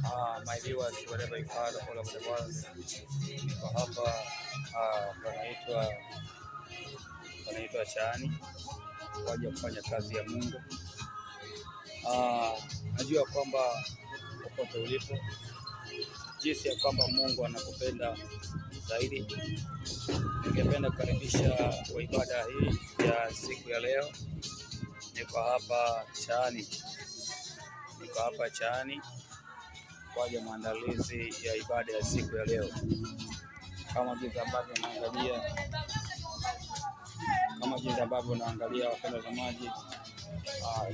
My viewers, wherever you are all over the world, niko hapa panaitwa Chaani kwa ajili ya kufanya kazi ya Mungu. Najua kwamba popote ulipo, jinsi ya kwamba Mungu anakupenda zaidi. Ningependa kukaribisha kwa ibada hii ya siku ya leo. Niko hapa Chaani, niko hapa Chaani kwa ajili ya maandalizi ya ibada ya siku ya leo. Kama jinsi ambavyo naangalia, kama jinsi ambavyo naangalia, wapendwa watazamaji,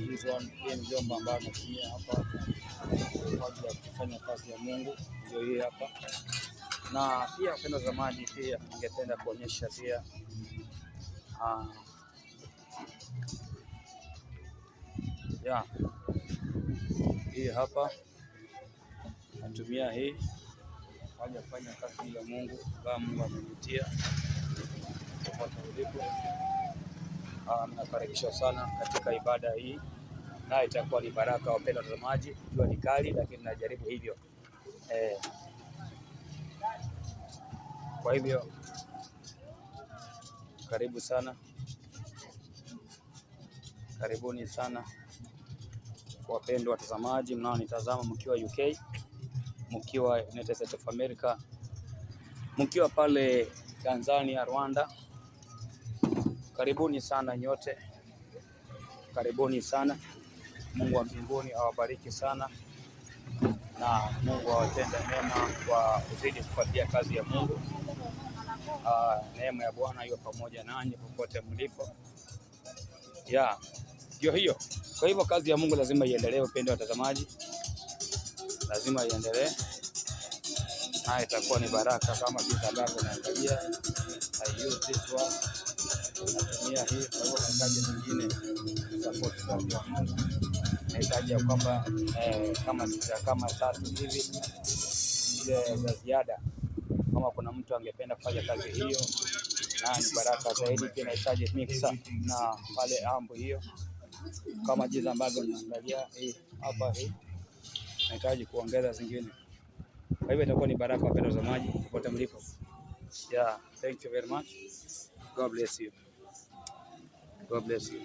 hizo hii ni vyombo ambavyo natumia hapa kwa ajili ya kufanya kazi ya Mungu, ndio hii hapa. Na pia, wapendwa watazamaji, pia ningependa kuonyesha pia ya hii hapa natumia hii kwa ajili ya kufanya kazi ya Mungu ambayo Mungu amenitia. Popote ulipo, mnakaribishwa sana katika ibada hii, na itakuwa ni baraka, wapendwa watazamaji. Jua ni kali, lakini najaribu hivyo. Kwa hivyo karibu sana, karibuni sana wapendwa watazamaji mnaonitazama mkiwa UK, mkiwa United States of America, mkiwa pale Tanzania, Rwanda, karibuni sana nyote, karibuni sana. Mungu wa mbinguni awabariki sana na Mungu awatende mema kwa kuzidi kufuatia kazi ya Mungu. Neema ya Bwana iwe pamoja nanyi popote mlipo. Yeah, ndio hiyo. Kwa hivyo kazi ya Mungu lazima iendelee, wapendwa watazamaji, lazima iendelee na itakuwa ni baraka kama jinsi ambavyo naangalia. I use this one, natumia hii. Kwa hivyo nahitaji nyingine support kazi ya Mungu, nahitaji ya kwamba kama sita kama tatu hivi zile za ziada, kama kuna mtu angependa kufanya kazi hiyo, na ni baraka zaidi. Pia nahitaji mixer na pale ambu hiyo, kama jinsi ambavyo naangalia hii hapa, hii nahitaji kuongeza zingine. Kwa hivyo itakuwa ni baraka, wapendwa watazamaji, popote mlipo. Yeah, thank you very much. God bless you. God bless you.